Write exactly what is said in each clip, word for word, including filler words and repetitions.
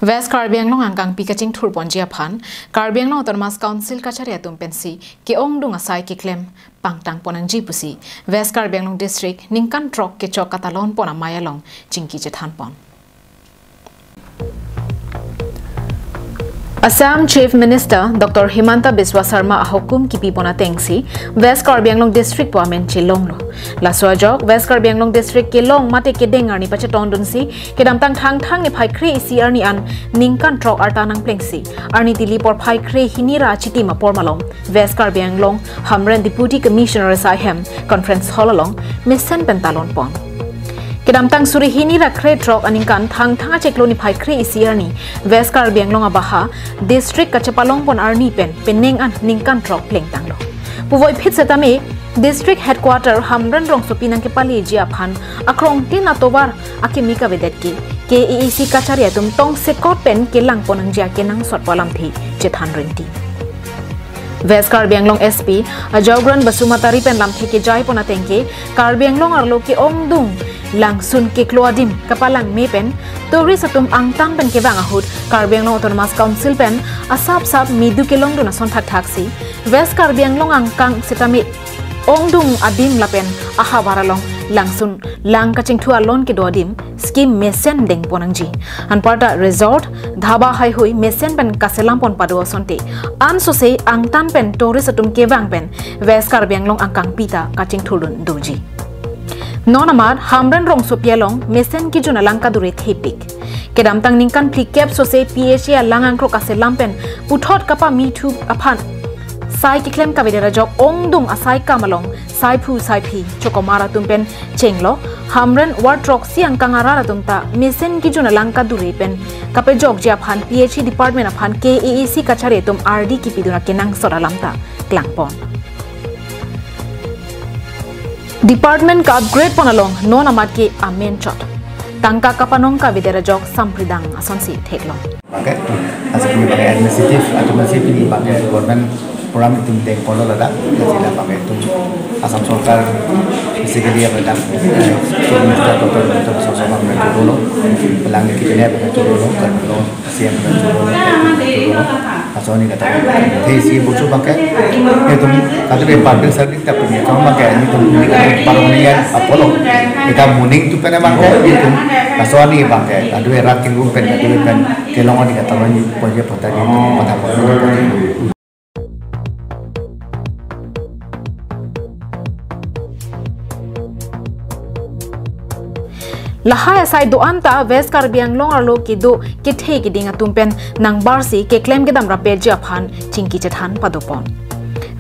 West Karbi Anglong angkangpi kachingthur ponji aphan Karbi Anglong Autonomous Council kachari atum pensi ke-ongdung asai keklem pangtang ponnangji pusi West Karbi Anglong District ningkan throk kechok katalon pon amei along chingki chethan pon. Assam Chief Minister Doctor Himanta Biswa Sarma ahukum kipi pon atengsi West Karbi Anglong District pu amen chelonglo. Laso ajok West Karbi Anglong District kelong mate kedeng arni pachetongdunsi kedamtang Thangthang niphai kre-isi arni an ningkan throk arta nangplengsi arni tili porphai kre-hini ra achitim apor malom West Karbi Anglong Hamren Deputy Commissioner asai hem Conference Hall along mesen pen talon pon. Kedamtang suri hini ra kre throk aningkan Thangthang achiklo niphai kre-isi arni West Karbi Anglong abaha district kachepalong pon arni pen penang an ningkan throk plengtanglo. Puvoiphit setame district headquarter Hamren rongsopi nangkepaleji aphan akrongtin atovar akimi kavedet ke K A A C kachari atum tongsekot pen kelang ponnangji akenangsot pu alamthe chethan rinti. West Karbi Anglong S P Ajogran Basumatary pen lamthe kejai pon atengke Karbi Anglong arlo ke-ongdung langsun keklo adim kapalangme pen tourist atum angtan pen kevang ahut Karbi Anglong Autonomous Council pen asap sap midu kelongdun ason thakthaksi West Karbi Anglong angkang setame ongdung adim lapen ahavar along langsun lang kachingthu alon kedo adim scheme mesen deng ponnangji. Anparta resort, dhaba haihui mesen pen kaselam pon pado asonte ansose angtan pen tourist atum kevang pen West Karbi Anglong angkangpi ta kachingthurdun doji. Non amat Hamren rongsopi along mesen kejun alang kadure thepik. Kedamtang ningkan phlikep sose P H A alang angkrok kaselam pen puthot kapamithu aphan sai keklem kavedet ajok ongdung asai kam along saiphu saiphi chokomar atum pen chenglo Hamren ward throksi angkang arat atum ta mesen kejun alang kadure pen kapejokji aphan P H E department aphan K A A C kachari atum ardi kipidun akenangsot alam ta klangpon. Department ka-upgrade pon along non amat ke amen chot. Tangka kapanong kavedet ajok sampridang asonsi theklong. Bangke, asap pini bangke administrative, atau masih pini bangke government program itum deng pon lo ladak, jadi la bangke itum Assam Sorkar basically apa dak, eh, Chief Minister Doctor Himanta Biswa Sarma bangke turun lo, pelang ni kitanya bangke turun lo, kan lo, C M bangke turun lo, turun lo, asal ni kata, te isi bosu bangke, itum kata be public service tapi ni, kamu bangke itum ni parong ni kan, apolo, kita muning tu pen bangke, itum, asal ni bangke, aduh erat tinggung pen, aduh pen, kelong ni kata lo ni, pon je pon ta ni, pon ta pon. Lahai asai do-an ta West Karbi Anglong arlo kedo kethe keding atum pen nangbarsi keklem kedam rapetji aphan chingki chethan padopon.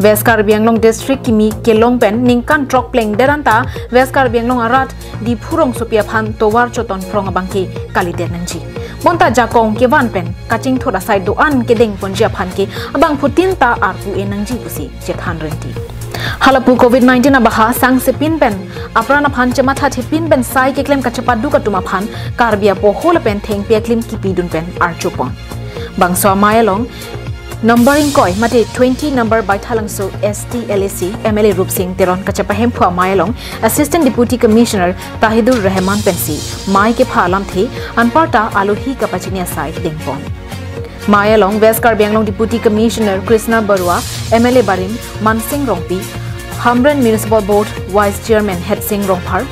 West Karbi Anglong District kimi kelong pen ningkan throk plengdet anta West Karbi Anglong arat Diphu rongsopi aphan tovar choton phrong abangke kalidet nangji. Bonta jakong kevan pen kachingthur asai do-an kedeng ponji aphan ke abangphutin ta arpu-e nangji pusi chethan rinti. Halapu covid nineteen abaha sangsepin pen apran aphan chemathathepin pen sai keklem kachepaduk atum aphan Karbi apoho lapen thengpi aklim kipidun pen archupon. Bangso amei along number ingkoi mate twenty number Baithalangso S T L A C M L A Rupsing Teron kachepahemphu amei along Assistant Deputy Commissioner Tahidur Rahman pensi mei kepha alamthe anparta alohi kapachini asai dengpon. Mei along West Karbi Anglong Deputy Commissioner Krishna Barua, M L A barim Mansing Rongpi, Hamren Municipal Board Vice Chairman Hetsing Rongphar,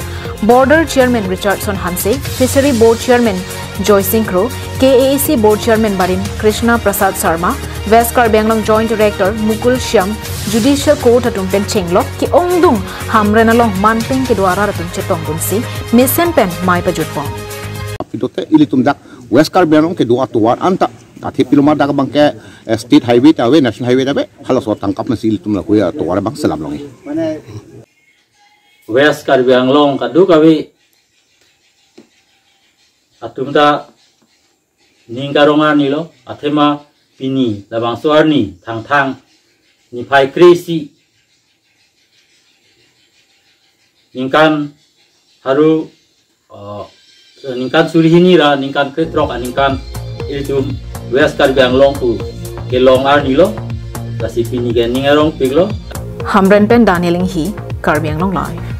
Border Chairman Richardson Hanse, Fishery Board Chairman Joy Singh Kro, K A A C Board Chairman barim Krishna Prasad Sharma, West Karbi Anglong Joint Director Mukul Shyam, Judicial Court atum pen chenglok ke-ongdung Hamren along manpeng kedo arat atum chetongdunsi mesen pen mei pajutpon. Pidote ilitum dak West Karbi Anglong kedo atovar anta athe piloma dak bangke, eh, State Highway ta ave, National Highway ta ave, halaso tangkap nasi ilitum lahui atovar abang selam longe. West Karbi Anglong kadokave atum ta ning karong arni lo, athema pini labangso arni Thangthang niphai kre-isi ningkan haru, eh, ningkan suri hini ra ningkan kre throk aningkan ilitum West Karbi Anglong pu kelong arni lo, lasi pini ke ning arongpik lo. Hamren pen Daniel Inghi, Karbi Anglong Live.